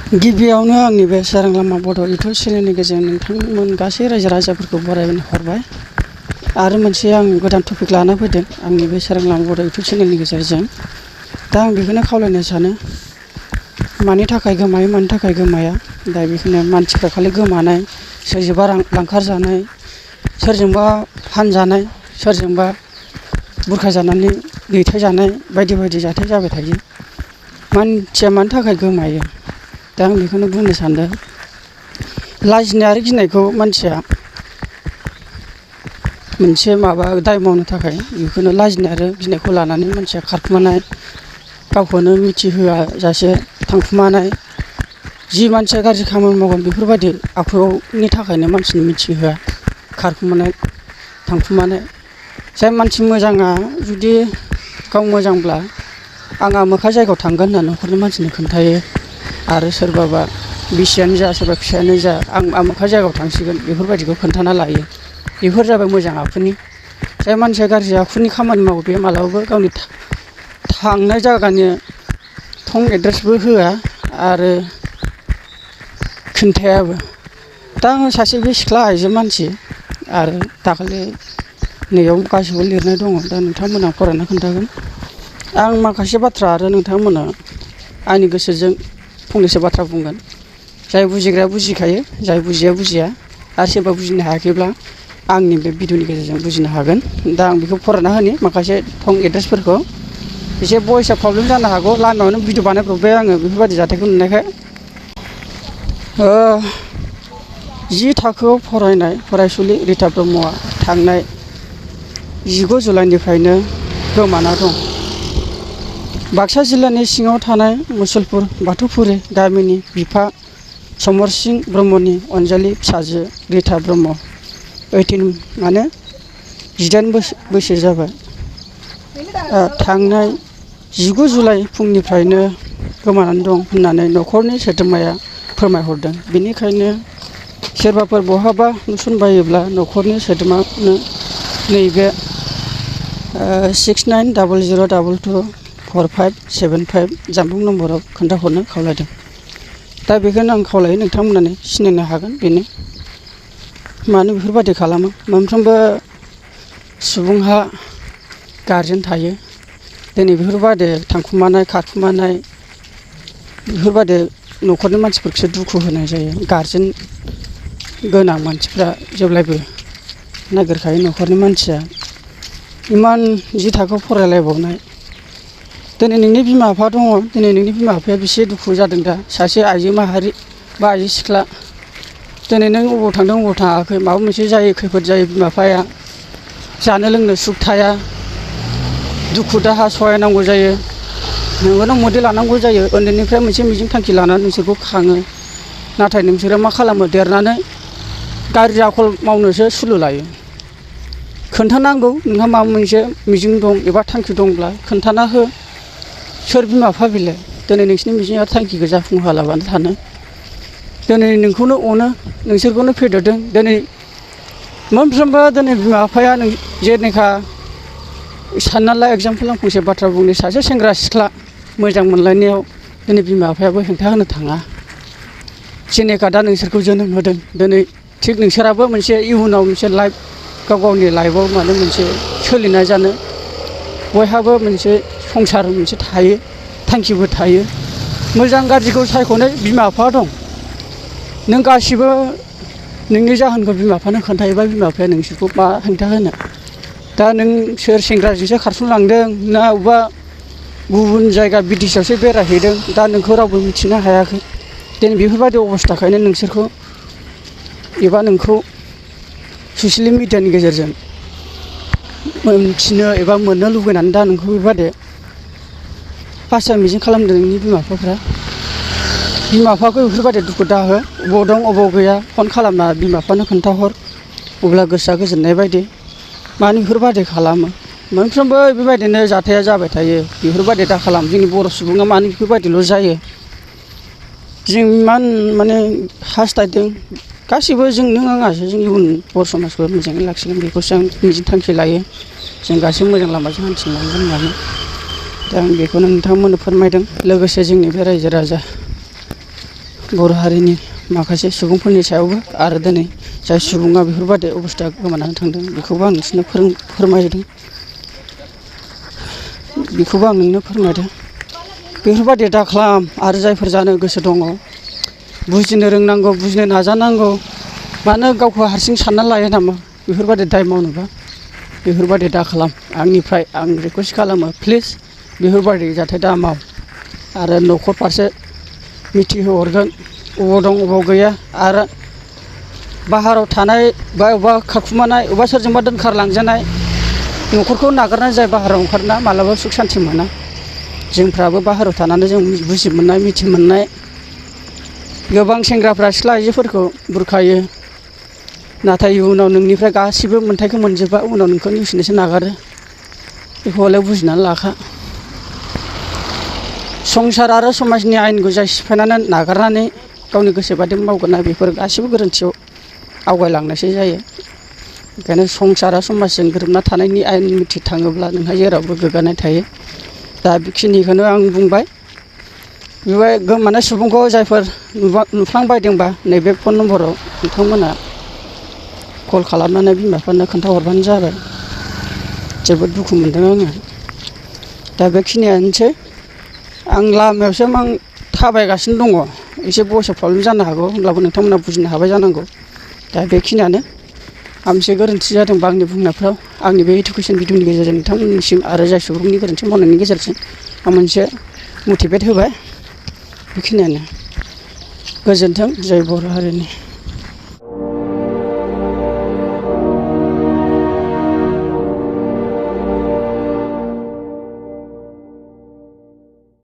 गिबियावनो आंनि बे सोरां लामा बड' इउटुब चेनेलनि गेजेरजों नोंथांमोन गासै रायजो राजाफोरखौ बरायनो हरबाय। आरो मोनसे आं गोदान टपिक लाना फैदों आंनि बे सोरां लामा बड' इउटुब चेनेलनि गेजेरजों। दा आं बेखौनो खावलायनो सानो, मानि थाखाय गोमायो मानि थाखाय गोमाया। दा बेखौनो मानसिफ्रा खालि गोमानाय, सोरजोंबा लांखारजानाय, सोरजोंबा फानजानाय, सोरजोंबा बुरखाजानानै दैथायजानाय बायदि बायदि जाथाय जाबाय थायो। मानसिया मानि थाखाय गोमायो, दा आं बेखौनो बुंनो सानदों। लाजिनाय आरो गिनायखौ मानसिया मोनसे दाय मावनो थाखाय बेखौनो लाजिनाय आरो गिनायखौ लानानै मानसिया खारखुमानाय, गावखौनो मिथिहोआ जासे थांखुमानाय, जि मानसिया गाज्रि खामानि मावगोन बेफोरबायदि आखुनि थाखायनो मानसिनि मिथिहोआ खारखुमानाय थांखुमानाय। जाय मानसि मोजाङा जुदि गाव मोजांब्ला आं आमोखा जायगायाव थांगोन होनना न'खरनि मानसिनो खोन्थायो। आरो सोरबाबा बिसियानो जा सोरबा फिसायानो जा आं आमोखा जायगायाव थांसिगोन बेफोरबायदिखौ खोन्थाना लायो। बेफोर जाबाय मोजां आखुनि। जाय मानसिया गाज्रि आखुनि खामानि मावो बे मालाबाबो गावनि थांनाय जायगानि थं एड्रेसबो होआ आरो खोन्थायाबो। दा आङो सासे बे सिख्ला आइजो मानसि आरो दाखालि नैयाव गासिबो लिरनाय दङ, दा नोंथांमोनहा फरायना खोन्थागोन। आं माखासे बाथ्रा आरो नोंथांमोना आंनि गोसोजों फंनैसो बाथ्रा बुंगोन। जाय बुजिग्राया बुजिखायो, जाय बुजिया बुजिया, आरो सोरबा बुजिनो हायाखैब्ला आंनि बे भिडिअनि गेजेरजों बुजिनो हागोन। दा आं बेखौ फरायना होनि माखासे थं एड्रेसफोरखौ। एसे भइसआ प्रब्लेम जानो हागौ, लामायावनो भिडिअ बानायब्रबबाय आङो बेफोरबायदि जाथायखौ नुनायखाय। 10 थाखोआव फरायनाय फरायसुलि रिता ब्रह्मआ थांनाय 19 जुलाइनिफ्रायनो गोमाना दं। बाक्सा जिल्लानि सिङाव थानाय मुसलपुर बाथौफुरि गामिनि बिफा समरसिं ब्रह्मनि अनजालि फिसाजो रिता ब्रह्म 18 बैसो जाबाय। थांनाय 19 जुलाइ फुंनिफ्रायनो गोमानानै दं होननानै न'खरनि सोद्रोमाया फोरमायहरदों। बेनिखायनो सोरबाफोर बहाबा नुसनबायोब्ला न'खरनि सोद्रोमानो नैबे 6900224575 जानबुं नम्बराव खोन्थाहरनो खावलायदों। दा बेखौनो आं खावलायो, नोंथांमोनानो सिनायनो हागोन। बेनो मानो बेफोरबायदि खालामो। मोनफ्रोमबो सुबुंहा गारजेन थायो। दिनै बेफोरबायदि थांखुमानाय खारखुमानाय बेफोरबायदि न'खरनि मानसिफोरखौसो दुखु होनाय जायो। गारजेन गोनां मानसिफ्रा जेब्लायबो नागिरखायो न'खरनि मानसिया। इमान 10 थाखोआव फरायलायबावनाय, दिनै नोंनि बिमा बिफा दङ, दिनै नोंनि बिमा बिफाया बेसे दुखु जादों। दा सासे आइजो माहारि बा आइजो सिख्ला, दिनै नों अबाव थांदों अबाव थाङाखै, माबा मोनसे जायो, खैफोद जायो, बिमा बिफाया जानो लोंनो सुख थाया, दुखु दाहा सहायनांगौ जायो, नोंबोनो मोदै लानांगौ जायो। उन्दैनिफ्राय मोनसे मिजिं थांखि लानानै नोंसोरखौ खाङो। नाथाय नोंसोरो मा खालामो, देरनानै गाज्रि आखल मावनोसो सुलु लायो। खोन्थानांगौ, नोंहा माबा मोनसे मिजिं दं एबा थांखि दंब्ला खोन्थाना हो। सोर बिमा बिफा बेलाय दिनै नोंसिनि मिजिं आरो थांखिखौ जाफुंहोआलाबानो थानो। दिनै नोंखौनो अनो, नोंसोरखौनो फेदेरदों। दिनै मोनफ्रोमबो दिनै बिमा बिफाया जेनेखा सानना ला, एगजामपोल आं फंसे बाथ्रा बुंनि। सासे सेंग्रा सिख्ला मोजां मोनलायनायाव दिनै बिमा बिफायाबो हेंथा होनो थाङा। जेनेखा दा नोंसोरखौ जोनोम होदों, दिनै थिग नोंसोराबो मोनसे इयुनाव मोनसे लाइफ, गाव गावनि लाइफआव माने मोनसे सोलिना जानो बयहाबो मोनसे संसार मोनसे थायो, थांखिबो थायो। मोजां गाज्रिखौ सायख'नाय बिमा बिफा दं। नों गासिबो नोंनि जाहोनखौ बिमा बिफानो खोन्थायोबा बिमा बिफाया नोंसोरखौ मा हेंथा होनो। दा नों सोर सेंग्राजोंसो खारसनलांदों ना अबेबा गुबुन जायगा बिदेशआवसो बेरायहैदों, दा नोंखौ रावबो मिथिनो हायाखै। दिनै बेफोरबायदि अबस्थाखायनो नोंसोरखौ एबा नोंखौ ससियेल मिडियानि गेजेरजों मोनथिनो एबा मोननो लुबैनानै दा नोंखौ बेबायदि पासआ मिजिं खालामदों नोंनि बिमा बिफाफ्रा। बिमा बिफाखौ बेफोरबायदि दुखु दाहो, अबाव दं अबाव गैया फन खालामना बिमा बिफानो खोन्थाहर, अब्ला गोसोआ गोजोननाय बायदि। मानो बेफोरबायदि खालामो। मोनफ्रोमबो बेबायदिनो जाथाया जाबाय थायो। बेफोरबायदि दा खालाम। जोंनि बर' सुबुङा मानो बेफोरबायदिल' जायो। जों इमान माने हास्थायदों गासिबो, नों आंहासो जों इयुन बर' समाजखौ मोजाङै लाखिगोन बेखौसो आं मिजिं थांखि लायो। जों गासिबो मोजां लामाजों हान्थिलांगोन होननानै। दा आं बेखौनो नोंथांमोननो फोरमायदों। लोगोसे जोंनि बे रायजो राजा बर' हारिनि माखासे सुबुंफोरनि सायावबो आरो दिनै जाय सुबुङा बेफोरबायदि अबस्था गोमानानै थांदों बेखौबो आं नोंसोरनो फोरमायदों बेखौबो आं नोंनो फोरमायदों बेफोरबायदि दा खालाम आरो जायफोर जानो गोसो दङ बुजिनो रोंनांगौ बुजिनो नाजानांगौ मानो गावखौ हारसिं सानना लायो नामा बेफोरबायदि दाय मावनोबा बेफोरबायदि दा खालाम आंनिफ्राय आं रिकुवेस्ट खालामो प्लिज बेफोरबायदि जाथाय दा माव आरो न'खर फारसे मिथिहोहरगोन अबाव दं अबाव गैया आरो बाहाराव थानाय बा अबेबा खारखुमानाय अबेबा सोरजोंबा दोनखारलांजानाय न'खरखौ नागारनानै जाय बाहाराव ओंखारना मालाबा सुख सान्थि मोना जोंफ्राबो बाहाराव थानानै जों बुजि मोननाय मिथि मोननाय गोबां सेंग्राफ्रा सिख्ला आइजोफोरखौ बुरखायो नाथाय इयुनाव नोंनिफ्राय गासिबो मोन्थायखौ मोनजोबा उनाव नोंखौ नेवसिनोसो नागारो बेखौ हले बुजिनानै लाखा संसार आरो समाजनि आयेनखौ जाय सिफायनानै नागारनानै गावनि गोसो बायदि मावगोन ना बेफोर गासिबो गोरोन्थियाव आवगायलांनायसो जायो बेखायनो संसार आरो समाजजों गोरोबना थानायनि आयेन मिथि थाङोब्ला नोंहा जेरावबो गोग्गानाय थायो दा बेखिनिखौनो आं बुंबाय बेवहाय गोमानाय सुबुंखौ जायफोर नुफ्लांबायदोंबा नैबे फन नम्बराव नोंथांमोना कल खालामनानै बिमा बिफानो खोन्थाहरबानो जाबाय जोबोद दुखु मोनदों आङो दा बेखिनियानोसै आं लामायावसो आं थाबायगासिनो दङ एसे बयसआव प्रब्लेम जानो हागौ होमब्लाबो नोंथांमोना बुजिनो हाबाय जानांगौ दा बेखिनियानो मोनसे गोरोन्थि जादोंबा आंनि बुंनायफ्राव आंनि बे इडुकेसन भिडिअनि गेजेरजों नोंथांमोननिसिम आरो जाय सुबुंनि गोरोन्थि मावनायनि गेजेरजों आं मोनसे मटिभेट होबाय बेखिनियानो गोजोन्थों जय बर' हारिनि